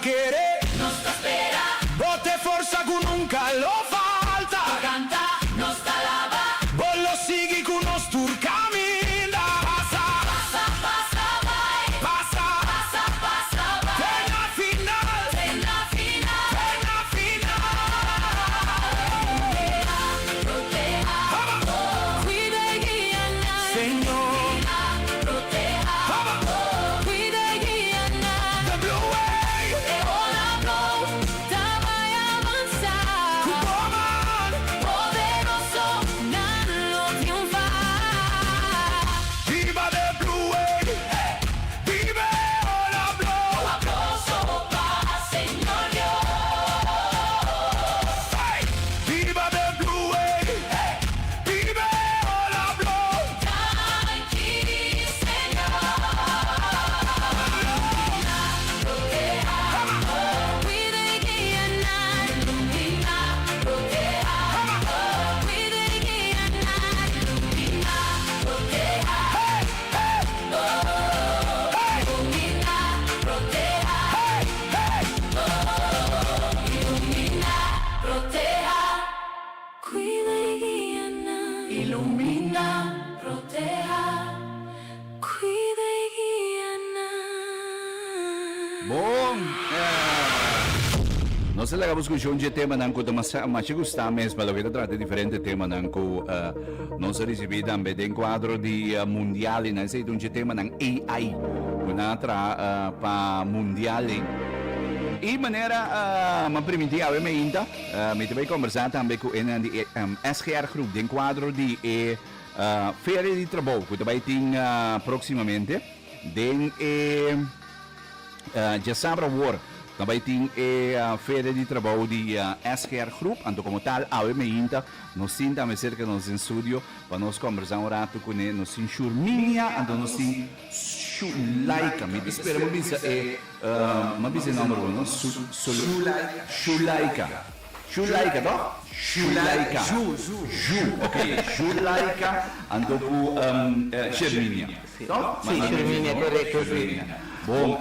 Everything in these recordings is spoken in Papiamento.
kere. Nos ta spera. Bo t'e forsa ku nunka lo falta. Pa kanta, nos ta laba. Bo lo sigui ku nos tur kaminda. Pasa. Pasa, pasa bai. Pasa. Pasa, pasa bai. Te na final. Te na final. Te na final. Proteha, Haba. Kuida i guia nan. Señor. Ilumina, proteha. Haba. Kuida i guia nan. The Blue Way. E ola blou ta bai avansá. Ku bo man. Poderoso nan lo triunfá. Biba The Blue Way. Biba e ola blou. Aplouso pa Señor Dios. Hey! Biba The Blue Way. Biba e ola blou. Danki, Señor. Ilumina, proteha. Kuida i guia nan. Ilumina, proteha. Kuida i guia nan. Ilumina, proteha. Hey! Hey! Hey! Ilumina, proteha. Hey! Hey! Ilumina, proteha. Kuida i guia nan. Ilumina, proteha. Kuida i guia nan. Bon, nos a laga bo skucha un dje temanan ku ta mas masha gustá mes, pa loke ta trata diferente temanan ku nos a risibí tambe den kuadro di mundial i nan esei ta un dje temanan AI ku nan a traha pa mundial ei. I manera m'a primintí awe meinta, mi ta bai kombersá tambe ku enan di SGR Groep den kuadro di e feria di trabou ku ta bai tin próksimamente den e djasabra awor ta bai tin e feria di trabou di SGR Groep. Anto komo tal awe meinta nos tin tambe serka nos den studio pa nos kombersá un ratu kuné. Nos tin Shurminia anto nos tin Shulaika. Mi ta spera bo bisa e m'a bisa e nòmber bon no? Shulaika. Shulaika toh? Shulaika. Ju, ok. Shulaika anto ku Sherminia. Toh? Si, Sherminia, korekto, si. Bon,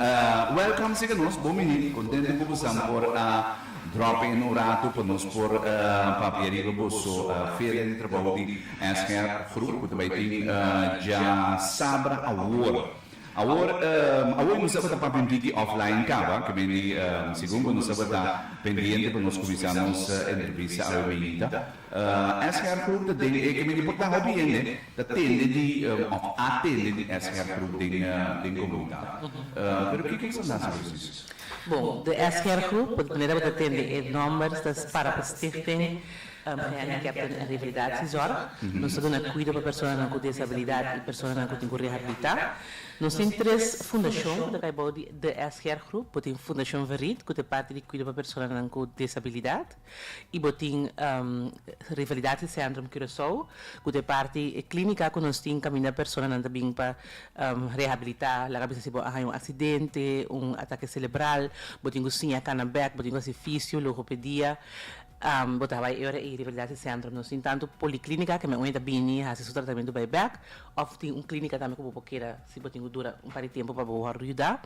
welcome sega nos. Bon bini. Kontento ku bosan por a drop in un rato pa nos por papia riba boso feria di trabou di SGR Groep ku ta bai tin djasabra awor. Awor, awor nos tabata papia un tiki offline caba, ke men di segun ku nos tabata pendiente pa nos kuminsá nos entrevista awe mainta. SGR Groep ta den e ke men di por ta hopi hende ta tende di òf a tende di SGR Groep den den komunidat. Pero kiko esnan ta hasi presis? Bon, de SGR Groep, manera bo ta tende e nòmber ta para pa Stichting Gehandicapten en Revalidatiezorg. Nos ta duna kuido pa personanan ku desabilidat i personanan ku tin ku rehabilitá. Nos tin tres fundashon ku ta kai bou di de SGR Groep. Bo tin Fundashon Verriet ku ta e parti di kuido pa personanan ku desabilidat i bo tin Revalidatiecentrum Curaçao ku ta e parti e klínika ku nos tin kaminda personanan ta bin pa rehabilitá. Laga bisa si bo a haña un aksidente, un atake selebral, bo tin ku siña kana bèk, bo tin ku hasi fisio, logopedia. Bo ta bai e ora ei Revalidatiecentrum. Nos tin tantu poliklinika ke men oña ta bini hasi su tratamentu bai bek of tin un klinika tambe ku bo por keda si bo tin ku dura un par di tempu pa bo wòrdu yuda.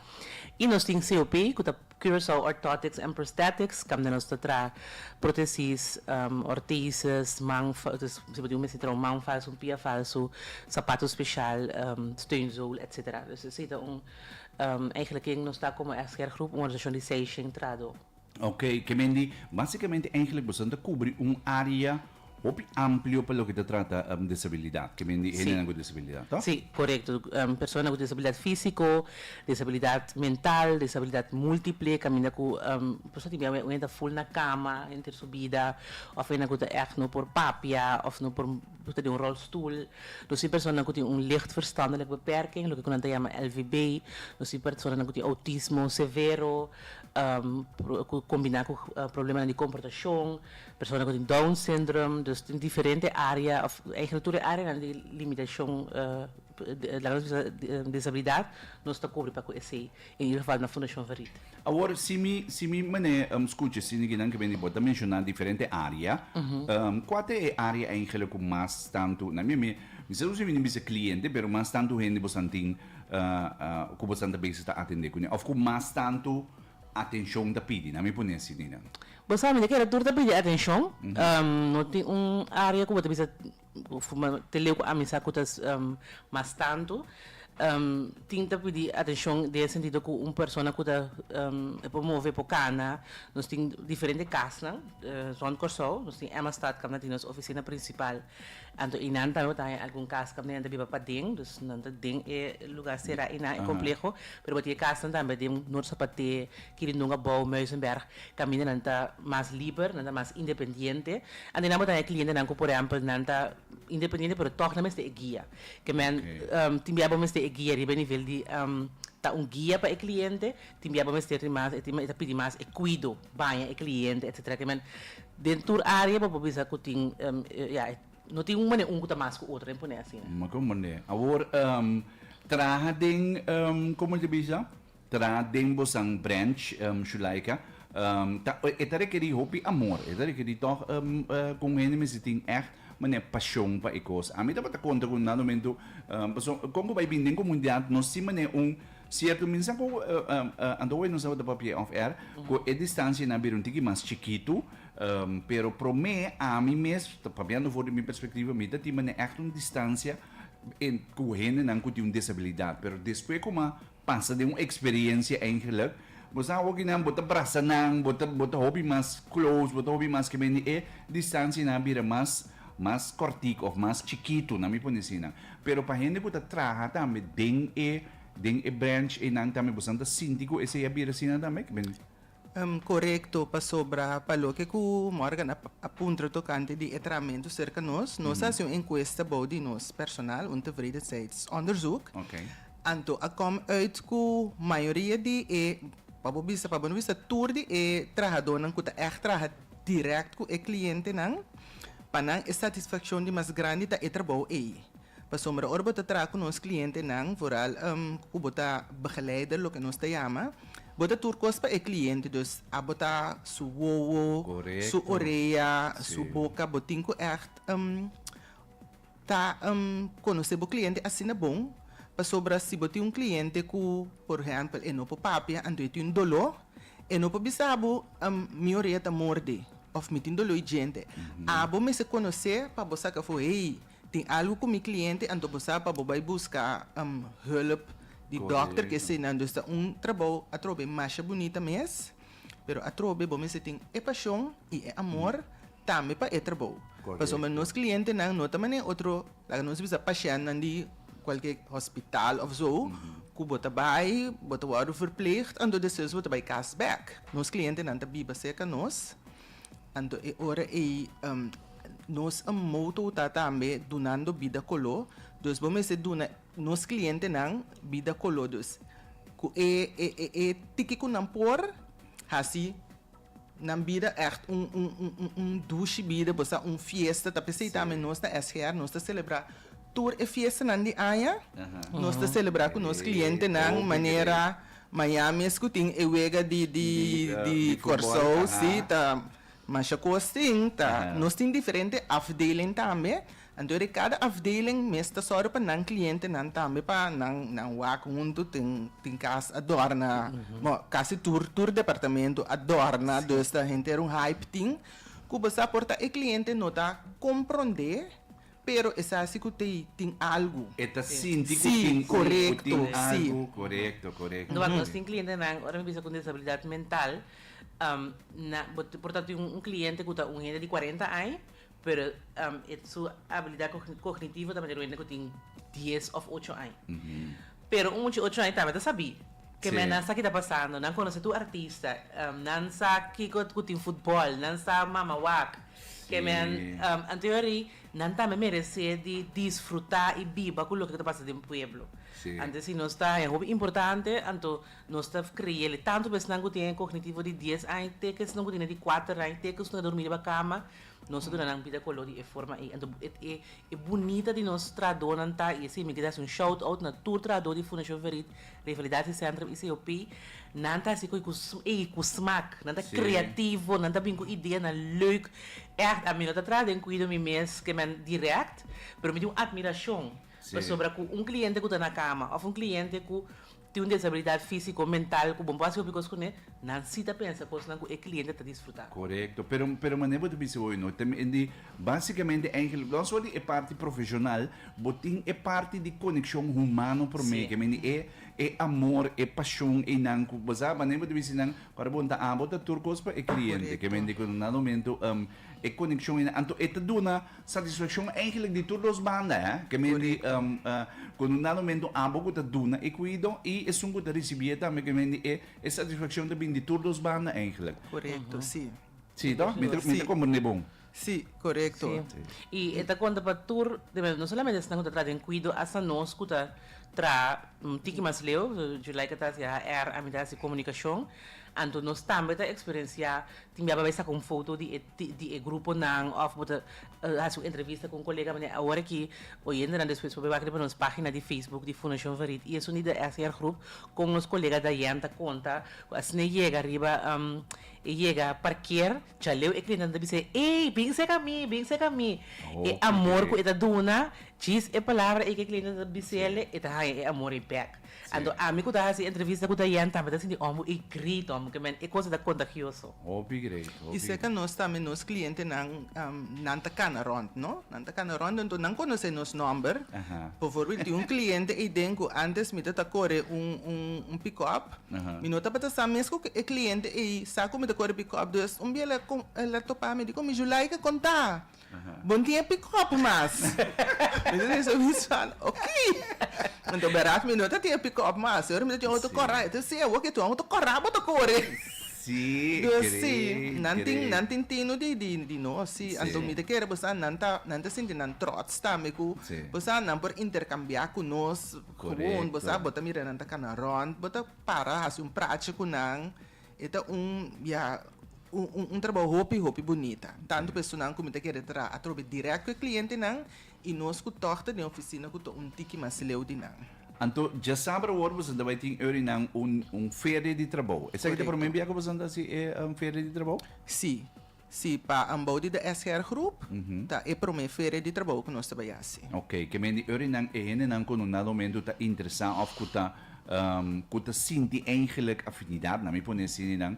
I nos tin COP ku ta Curaçao Orthotics and Prosthetics kaminda nos ta traha protesis, orteses, man, dus si bo tin un mester traha un man falsu, un pia falsu, sapato speshal, steunzool etcetera. Dus esei ta un eigenlijk nos ta komo SGR Groep un organisashon di seishen trahadó. Ok, ke men di, basikamente eigenlijk boso ta kubri un área hopi amplio pa loke ta trata desabilidat, ke men di hendenan ku desabilidat, toh? Sí, korekto. Personanan ku desabilidat físiko, desabilidat mental, desabilidat múltiple, kaminda ku por tin bia un hende ta ful na kama henter su bida, òf hende ku ta ègt no por papia òf no por ta den un ròlstul. Nos tin personanan ku tin un licht verstandelijk beperking, loke ku nan ta yama LVB. Nos tin personanan ku tin outismo severo. Ku kombiná ku problemanan di komportashon, persona ku tin Down syndrome, dus tin diferente área òf eigentlik tur e áreanan di limitashon, laga nos bisa desabilidat, nos ta kubri pa ku esei, en ieder geval na Fundashon Verriet. Awor, si mi si mi manera skucha esei kinan ke bini bo ta menshoná diferente área, kua ta e área eigentlik ku mas tantu, na mi mi sa ku si mi tin bisa kliente, pero mas tantu hende bo san tin ku bo san ta bezig ta atendé kuné òf ku mas tantu atenshon ta pidi? Nan mi pone asina einan. Bo sa mi ta kere tur ta pidi atenshon. No tin un área ku bo ta bisa te leu ku ami sa ku ta mas tantu. Tin ta pidi atenshon den e sentido ku un persona ku ta e por move, e por kana. Nos tin diferente kasnan rònt Kòrsou. Nos tin Emmastad kaminda tin nos ofisina prinsipal. Anto einan tambe bo ta haña algun kas kaminda nan ta biba paden, dus nan ta den e lugar será einan, e kompleho. Pero bo tin e kasnan tambe den Noord Sapaté, Kirindonga Bou, Muizenberg, kaminda nan ta mas liber, nan ta mas independiente. Anto einan bo ta haña klientenan ku por ehèmpel nan ta independiente pero tòg nan mester e guia. Ke men tin bia bo mester e guia riba e nivel di ta un guia pa e kliente, tin bia bo mester tin mas e ta pidi mas e kuido, baña e kliente etcetera. Ke men den tur área bo por bisa ku tin ya no tin un manera un ku ta mas ku otro, den pone asina. Ma komprende. Awor traha den komo ta bisa? Traha den bosan branch Shulaika ta e ta rekerí hopi amor, e ta rekerí tòg ku un hende mester tin ègt manera pashon pa e kos. Ami tabata konta ku na momento pasobra kon ku bai bin den komunidat nos tin manera un sierto mi sa ku anto hoy nos tabata papia off air ku e distansianan a bira un tiki mas chikitu pero promé ami mes ta papiando for di mi perspektiva mi ta tin manera ègt un distansia ku hendenan ku tin un desabilidat pero despues ku mi a Pasa den un experiencia eigenlijk. Bo sa hoki nan bo ta brasa nan, bo ta bo ta hopi mas close, bo ta hopi mas ke mende e distancianan a bira mas mas cortico of mas chikito, nan mi pone asina. Pero pa hende cu ta traha tambe den e den e branch eynan tambe bo san ta sinti cu esey a bira asina tambe? Ke mende. Korekto, pasobra pa loke ku Morgan a a puntra tokante di e tramentu serka nos, nos a hasi un enkuesta bou di nos personal, un tevredenheidsonderzoek. Anto a kom uit ku mayoria di e, pa bo bisa, pa bo no bisa tur di e trahadónan ku ta ègt traha dirèkt ku e klientenan, pa nan e satisfakshon di mas grandi ta e trabou ei. Pasobra ora bo ta traha ku nos klientenan, vooral ku bo ta begeleider, loke nos ta yama, bo ta tur kos pa e kliente. Dus abo ta su wowo, su orea, su boka. Bo tin ku ègt ta konosé bo kliente asina bon, pasobra si bo tin un kliente ku, por ehèmpel, e no por papia, anto e tin un doló, e no por bisa bo, mi orea ta morde òf mi tin doló di djente. Abo mester konosé pa bo saka afó, hey, Tin algu ku mi kliente anto bo sa pa bo bai buska hulp di dòkter ke eseinan. Dus ta un trabou atrobe masha bunita mes, pero atrobe bo mester tin e pashon i e amor tambe pa e trabou. Pasobra nos klientenan no ta manera otro, laga nos bisa pashèntnan di kualke hospital òf zo, ku bo ta bai, bo ta wòrdu verpleegd anto despues bo ta bai kas bèk. Nos klientenan ta biba serka nos. Anto e ora ei nos moto ta tambe dunando bida koló, dus bo mester duna nos klientenan bida koló, dus ku e e e tiki ku nan por hasi nan bida ègt un un un un dushi bida, bo sa un fiesta, ta p'esei tambe nos na SGR nos ta selebrá tur e fiestanan di aña, nos ta selebrá ku nos klientenan manera Maña mes ku tin e wega di di di Kòrsou si ta masha kos tin ta nos tin diferente afdeling tambe anto di kada afdeling mes ta sòru pa nan klientenan tambe pa nan nan wak huntu tin tin kas a dòrna bo kasi tur tur departamento a dòrna dus ta henter un hype tin ku bo sa por ta e kliente no ta komprondé Pero e sa si cu tey tin algu. E ta sinti cu tin Sí, cu tin corecto, sí. algu, corecto, corecto. No, nos tin clientenan, ora mi bisa cu desabilidad mental, na, bo por ta tin un cliente cu ta un hende di cuarenta aña, pero e su habilidad cognitivo ta manera un hende cu tin dies of ocho aña. Pero un mucha ocho aña tambe ta sabí ke men nan sa ki ta pasando, nan conoce tur artista, nan sa kico cu tin futbol, nan sa mama wak. Ke men anterior nan tambe meresé di disfrutá i biba ku loke ta pasa den pueblo. Anto si nos ta haña hopi importante, anto nos ta kreele tantu pa esnan ku tin e kognitivo di dies aña te ku esnan ku tin e di kuater aña te ku esnan ku ta durmi riba kama, nos ta duna nan bida koló di e forma ei. Anto e e bunita di nos trahadónan ta i esei mi ke hasi un shout out na tur trahadó di Fundashon Verit, Revalidatiecentrum i COP, nan ta hasi ku ei ku smak, nan ta kreativo, nan ta bin ku ideanan leuk. Ègt, ami no ta traha den kuido mi mes ke men dirèkt, pero mi tin un atmirashon pasobra ku un kliente ku ta na kama òf un kliente ku. tin un desabilidat físiko, mental ku bo no por hasi hopi kos kuné, nan sí ta pensa kosnan ku e kliente ta disfrutá. Korekto, pero pero manera bo ta bisa hoy no, ta di básicamente eigenlijk los for di e parti profesional, bo tin e parti di konekshon humano promé, ke mende e e amor, e pashon einan ku bo sa manera bo ta bisa nan, ora bo ta abo ta tur kos pa e kliente, ke mende ku na momento e konekshon einan, anto e ta duna Satisfaccion eigenlijk di tur dos banda, hè. Ke men di ku un dado momento abo ku ta duna e kuido i esun ku ta risibié tambe ke men di e e satisfaccion ta bin di tur dos banda eigenlijk. Korekto, si. Si toh? Mi ta mi ta komprendé bon. Si, korekto. Si. I e ta konta pa tur, no solamente esnan ku ta traha den kuido, asta nos ku ta traha un tiki mas leu, Julaica ta hasi HR, ami ta hasi komunikashon, anto nos tambe ta eksperensiá tin bia pa bai saka un foto di e di e gruponan of bo ta hasi un entrevista ku un kolega manera awor aki oyentenan despues por bai wak riba nos pagina di Facebook di Fundashon Verriet i esun di de SR groep kon nos kolega Diane ta konta ku asina e yega riba e yega parker djaleu e klientenan ta bisa ey bin serka mi bin serka mi e amor ku e ta duna djis e palabra ey ku e kliente ta bis'el e ta haña e amor ey bek. Anto ami ku ta hasi entrevista ku Diane tambe ta sinti òmbu i grito òmbu ke men e kos ta kontagioso. Hopi great, hopi I serka nos tambe nos klientenan nan ta kana rònt no, nan ta kana rònt anto nan konosé nos nòmber. Bovoorbeeld tin un kliente eiden ku ántes mi ta ta kore un un un pikòp, mi no tabata sa mes ku e kliente ei sa ku mi ta kore pikòp dus un bia el a el a topa mi di ku mi Julaika konta. Bon tin e pick-up mas. Mi ta bisa mi swan, ok. Anto bèrdat mi no ta tin e pick-up mas. Ora mi ta tin un auto kòrá, e ta si awor ke tin un auto kòrá bo ta kore. Sí, Dus sí, nan tin nan tin tinu di di di nos, sí. Anto mi ta kere bo sa nan ta nan ta sinti nan trots tambe ku bo sa nan por interkambiá ku nos gewoon bo sa bo ta mira nan ta kana rònt, bo ta para hasi un prachi ku nan. E ta un, ya, un, un, un trabou hopi, hopi bunita. Tantu pa esunnan ku mi ta kere traha atrobe dirèkt ku e klientenan i nos ku tòg ta den ofisina ku ta un tiki mas leu di nan. Anto, djasabra awor boso ta bai tin eurinan un, un feria di trabou. Esaki ta promé Korekto. bia ku boso ta hasi e feria di trabou? Sí. Sí, pa ambou di de SGR Groep ta e promé feria di trabou ku nos ta bai hasi. Ok, ke men di eurinan e hendenan ku no na momento ta interesá òf ku ta ku ta sinti eigenlijk afinidat, na mi pone asina nan,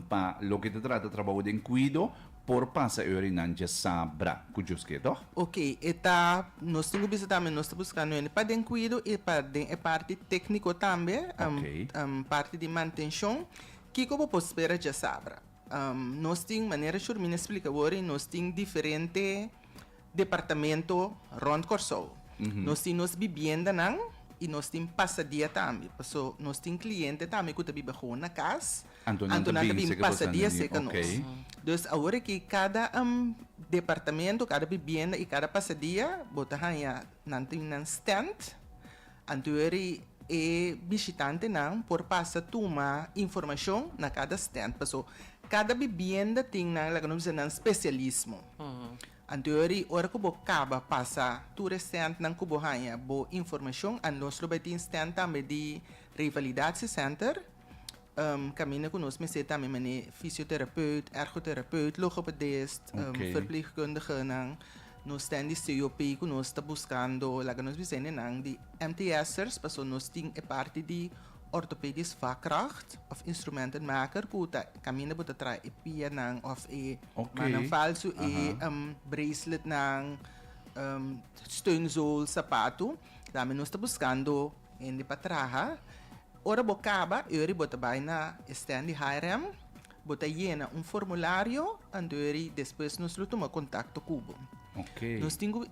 pa loke ta trata trabou den kuido por pasa eurinan djasabra ku Dios ke, tòg? Ok, e ta, nos tin ku bisa tambe nos ta buskando hende pa den kuido i pa den e parti tékniko tambe, parti di mantenshon. Kiko bo por spera djasabra? Nos tin, manera Shurmina a splika awor, nos tin diferente departamento rond Kòrsou. Nos tin nos bibiendanan i nos tin pasadia tambe. Paso nos tin kliente tambe ku ta biba gewoon na kas, Anto nan anto ta nan ta bin bin serka boso pasadia nan serka nos. Ok. Dus awor aki kada departamento, kada bibienda i kada pasadia bo ta haña nan tin nan stand. Anto eri e bishitantenan por pasa tuma informashon na kada stand paso kada bibienda tin nan laga nos bisa nan spesialismo. Anto eri ora ku bo kaba pasa tur e standnan ku bo haña bo informashon a nos lo bai tin stand tambe di revalidatiecenter kaminda ku nos mester tambe mane fisioterapeut, ergoterapeut, logopedist, verpleegkundigenan. Nos ten di COP ku nos ta buskando, laga nos bisa hendenan di MTS'ers, pasobra nos tin e parti di orthopedisch vakkracht òf instrumentenmaker ku ta kaminda bo ta traha e pianan òf e mannan falsu, e braceletnan, steunzool, sapatu. Tambe nos ta buskando hende pa traha. Ora bo kaba, e ora bo ta bai na e stand di HRM. Bo ta yena un formulario, anto eri despues nos lo tuma kontakto ku bo. Oké. Nos tin ku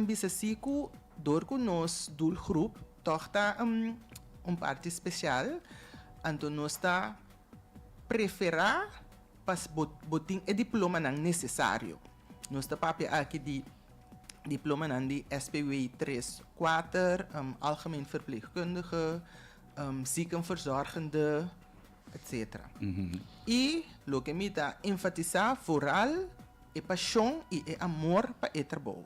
bisa si ku dor ku nos doelgroep tòg ta un parti spesial, anto nos ta preferá pa bo bo tin e diplomanan nesesario. Nos ta papia aki di diplomanan di SPW tres, kuater, algemeen verpleegkundige, ziekenverzorgende, etc. I loke mi ta enfatisá vooral e pashon i e amor pa e trabou.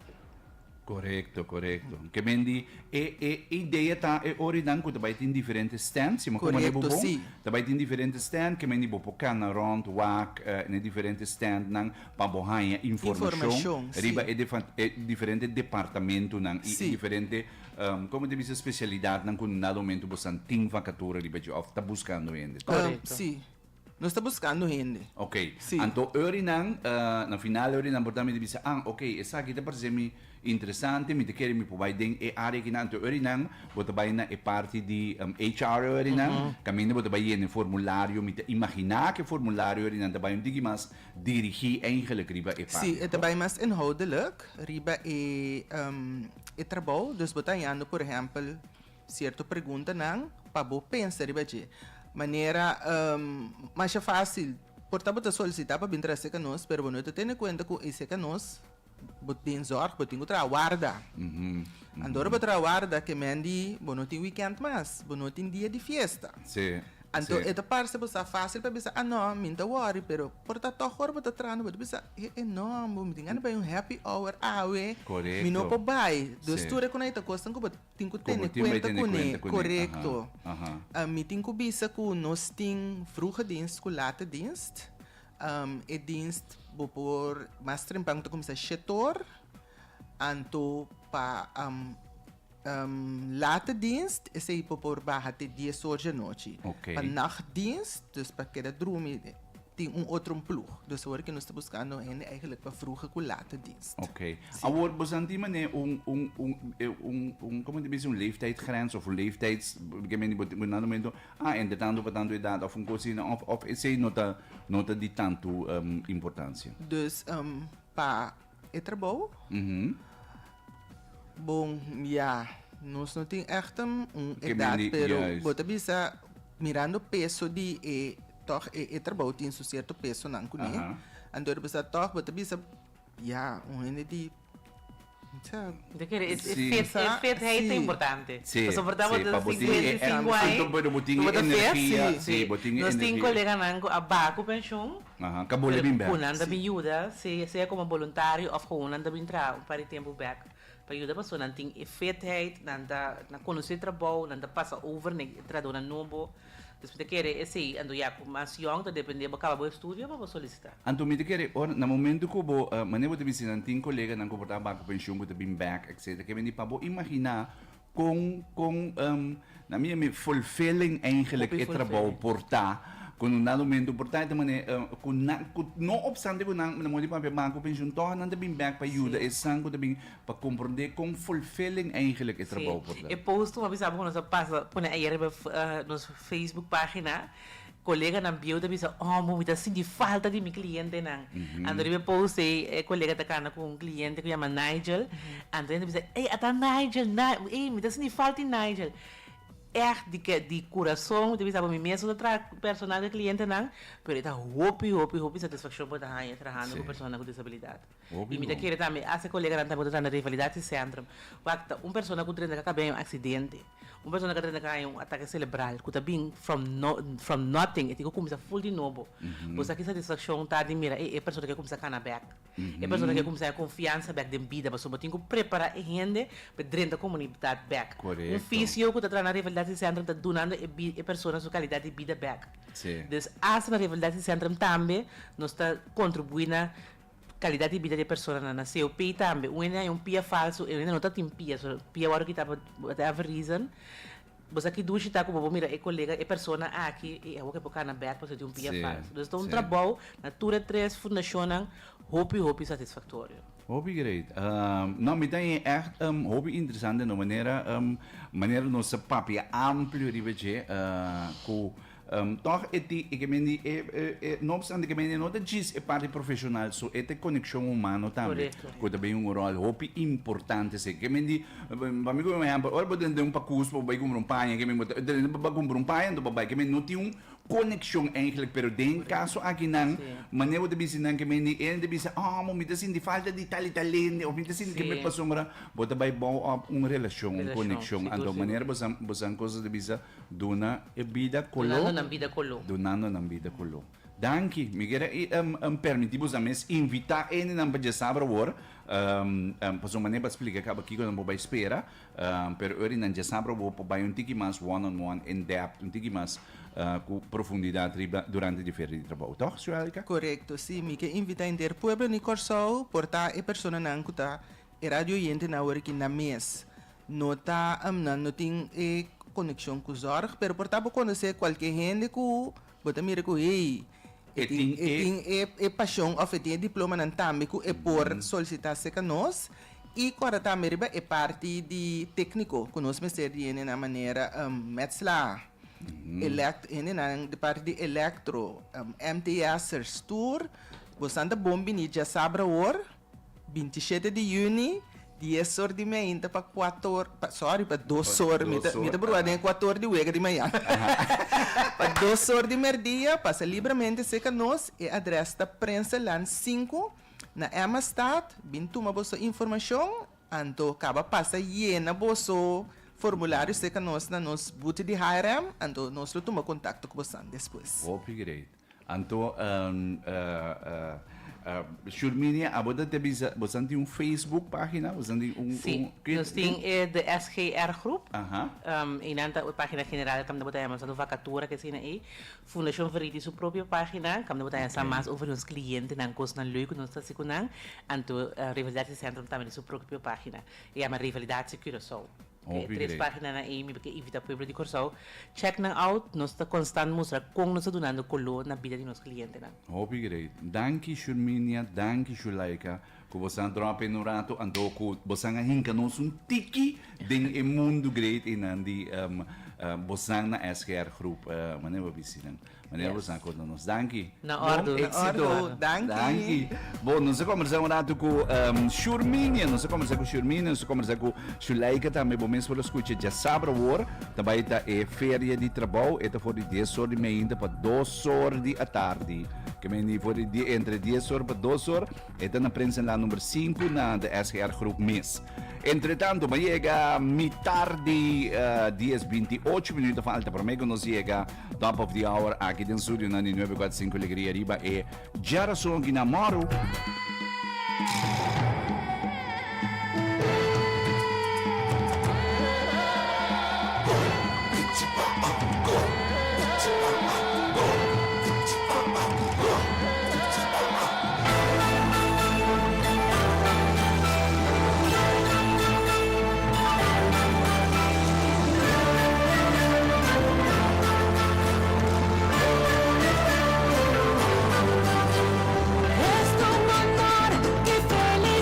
Korekto, korekto. Ke men di e e idea ta e orinan ku ta bai tin diferente stand, si mi komprende bo Korekto, bon, si. ta bai tin diferente stand, ke men di bo por kana rònt wak na e diferente standnan pa bo haña informashon Informashon, si. riba e e diferente departamentunan i e Si. diferente komo ta bisa spesialidatnan ku na dado momento bo san tin vakatura riba dje òf ta buskando hende, tòg? Korekto. Si. Nos ta buskando hende. Ok. Sí. Anto Eurinan, na final Eurinan por ta mi ta bisa, ah, ok, esaki ta parse mi interesante, mi ta kere mi por bai den e área akinan. Anto Eurinan, bo ta bai na e parti di HR Eurinan, kaminda bo ta bai yena e formulario. Mi ta imaginá ku e formulario Eurinan ta bai un tiki mas dirigí eigenlijk riba e parti. Sí, e ta bai mas inhoudelijk riba e e trabou. Dus bo ta hañando, por ehèmpel, Cierto preguntanan pa bo pensa riba dje. Manera, Masha fácil, por ta bo ta solicita pa bin traha cerca nos, pero bo no ta tene cuenta cu e cerca nos bo den zorg bo tin cu traha warda. Anto ora bo traha warda ke men di bo no tin weekend mas, bo no tin dia di fiesta. Anto e ta parse bo sa fácil pa bisa, ah no, mi no ta worry, pero por ta tog ora bo ta trahando bo ta bisa, e e no, bo mi tin gana bai un happy hour awe, mi no por bai. Dus tur e con ei ta cosnan cu bo Tin ku tene kuenta kuné, korekto. Mi tin ku bisa ku nos tin vroege dienst ku late dienst. E dienst bo por mas trempan ku ta kuminsá shetor, anto pa late dienst esei bo por baha te dies or djanochi. Pa nachtdienst, dus pa keda drumi. Tin un otro un ploeg. Dus awor ke nos ta buskando hende eigenlijk pa vroege ku late dienst. Oké. Awor bo san tin manera un un un un un komo ta bisa un leeftijdgrens of un leeftijds ke mende bo bo na momento ah entre tantu pa tantu edat of un kos asina of of esei no ta no ta di tantu importansia. Dus pa e trabou bon ya nos no tin echt un edat pero bo ta bisa mirando peso di e Tòg e e trabou tin su sierto pesonan kuné. Anto riba sa tòg bo ta bisa, ya, un hende di, sa. Bo kere e Sí. fit, e fitheid ta Sí. importante. Sí, Pasobra por ta bo sí, ta pa bo tin e 55 aña, anto pero bo tin bo e ta fit. energia, Sí. sí, bo tin e Nos tin energia. koleganan ku a baha ku penshun, Aha, ka bole pero bin bèk. ku nan ta bin yuda, sea sea komo boluntario òf gewoon nan ta bin traha un par di tempu bèk pa yuda pasobra nan tin e fitheid, nan ta nan konosé trabou, nan ta pasa over na e trahadónan nobo. Dus mi ta kere esei, anto ya ku mas yòn ta depende bo kaba bo estudio pa bo solisitá. Anto mi ta kere ora na momento ku bo manera bo ta bisa nan tin koleganan ku por ta bak ku penshun ku ta bin bek etcetera ke bini pa bo imaginá kon kon na mi mi fulfilling eigenlijk Hopi e trabou fulfilling. por ta ku na un dado momento por ta e ta manera ku nan ku no opstante ku nan na modo di papia bak ku penshun tòg nan ta bin bek pa yuda esnan ku ta bin Pa komprondé kon fulfilling eigenlijk e trabou por Sí, ta. e post ku mi a bisa bo ku nos a pasa pone ayer riba nos Facebook página, koleganan bieu ta bisa, oh mi ta sinti falta di mi klientenan. Anto riba e post ei e kolega ta kanta ku un kliente ku yama Nigel, anto hende ta bisa, ey ata Nigel, ey mi ta sinti falta di Nigel. Ègt di ke di kurason mi ta bisa bo mi mes no ta traha personal ku e klientenan, pero e ta hopi hopi hopi satisfakshon bo ta haña trahando ku personanan ku disabilidat. Hopi I mi ta bon. kere tambe hasta e koleganan tambe ku ta traha na Revalidatiecentrum. Wak ta un persona ku drenta ka kabia un aksidente, un persona ku drenta ka haña un atake selebral ku ta bin from no from nothing e tin ku kuminsá ful di nobo. Bo sa ki satisfakshon ta di mira ey e persona ke kuminsá kana bèk, e persona ke kuminsá haña konfiansa bèk den bida pasobra bo tin ku prepará e hende pa e drenta komunidat bèk. Un Korekto. fisio ku ta traha na Revalidatiecentrum ta dunando e bi e persona su kalidat di bida bèk. Sí. Dus hasta na Revalidatiecentrum tambe nos ta kontribuí na Calidad di bida di e personanan na COP tambe. Un hende haña un pia falso, e hende no ta tin pia, so pia wòrdu kita pa whatever reason. Bo sa ki dushi ta ku bo por mira e kolega, e persona aki, i awor ke por kana bèk pasobra e tin un pia Sí, falso. Dus ta un sí. trabou na tur e tres fundashonnan hopi hopi satisfaktorio. Hopi great. No, mi ta haña ègt hopi interesante no manera manera nos ta papia amplio riba dje ku Tòg e tin, e ke men di, e, e, e, no obstante ke men di no ta djis e parti profeshonal so, e ta e konekshon humano tambe, Korekto. ku ta bin un ròl hopi importante esei. Ke men di, pa mi ku un ehèmpel, ora bo drenta den un pakus pa bo bai kumpra un paña, ke men bo ta drenta pa kumpra un paña anto bo bai, ke men no tin un konekshon eigenlijk, pero den kaso akinan, manera bo ta bisa nan ke men di hende ta bisa, oh, mo mi ta sinti falta di tal i tal hende, of mi ta sinti ke mi pasobra bo ta bai bou op un relashon, un konekshon. Anto manera bo sa bo sa kos ta bisa duna e bida koló, Dunando nan bida koló. Dunando nan bida koló. Danki. Mi kier a permití boso mes invitá hendenan pa djasabra awor, pasobra manera bo a splika kaba kiko nan por bai spera, pero ora nan djasabra awor por bai un tiki mas one on one, in depth, un tiki mas ku profundidat riba durante di feria di trabou, tòg, Suelka? Korekto, sí. Mi ke invitá henter pueblo di Kòrsou por ta e personanan ku ta e radio oyentenan awor aki nan mes. No ta, nan no tin e konekshon ku zòrg, pero por ta bo konosé kualke hende ku Bo ta mira ku hey, e tin e tin e e pashon òf e tin e diplomanan tambe ku e por solisitá serka nos i kòrda tambe riba e parti di tékniko ku nos mester di hendenan manera metsla, elèkt hendenan di parti di elektro, MTS'ers tur bosan ta bon bini djasabra awor. 27 di yüni, dies or di meinta pa kuator, pa sorry, pa dos or, mi ta, mi ta brua den e kuator di wega di mañana. Pa dos or di merdia, pasa libramente serka nos, e adrès ta Prinsenlaan sinku, na Emmastad, bin tuma boso informashon, anto kaba pasa yena boso formulario serka nos na nos booth di HRM, anto nos lo tuma kontakto ku bosan despues. Hopi great. Anto Shurminia abo ta te bisa bosan tin un Facebook pagina bosan tin un Si, nos tin e de SGR groep. Einan ta e pagina general kaminda bo ta haña masando vakatura ke asina ei. Fundashon Veriti su propio pagina kaminda bo ta haña sa mas over nos klientenan kosnan leuk ku nos ta hasi ku nan. Anto Revalidatie Centrum tambe tin su propio pagina. E yama Revalidatie Curaçao. E tres paginanan ei mi ke invita pueblo di Kòrsou check nan out, nos ta konstant mustra kon nos ta dunando koló na bida di nos klientenan. Hopi great. Danki Shurminia, danki Shulaika ku bosan a drop in un rato anto ku bosan a hinka nos un tiki den e mundu great einan di bosan na SGR groep manera bo bisi nan. Manera bosan a konta nos. Danki. Na ordu. Bon éxito. Na ordu. Danki. Danki. Bon, nos a kombersá un ratu ku Shurminia. Nos a kombersá ku Shurminia, nos a kombersá ku Shuleika tambe. Bo mes por a skucha djasabra awor. Ta bai ta e feria di trabou. E ta for di dies or di meinta pa dos or di atardi. Ke men di for di entre dies or pa dos or. E ta na Prinsenlaan number sinku na de SGR Groep mes. Entretanto, bo a yega mitar di dies 28 minuut falta promé ku nos yega Top of the hour aki den studionan di 945 Alegria riba e djarason ki na mòru.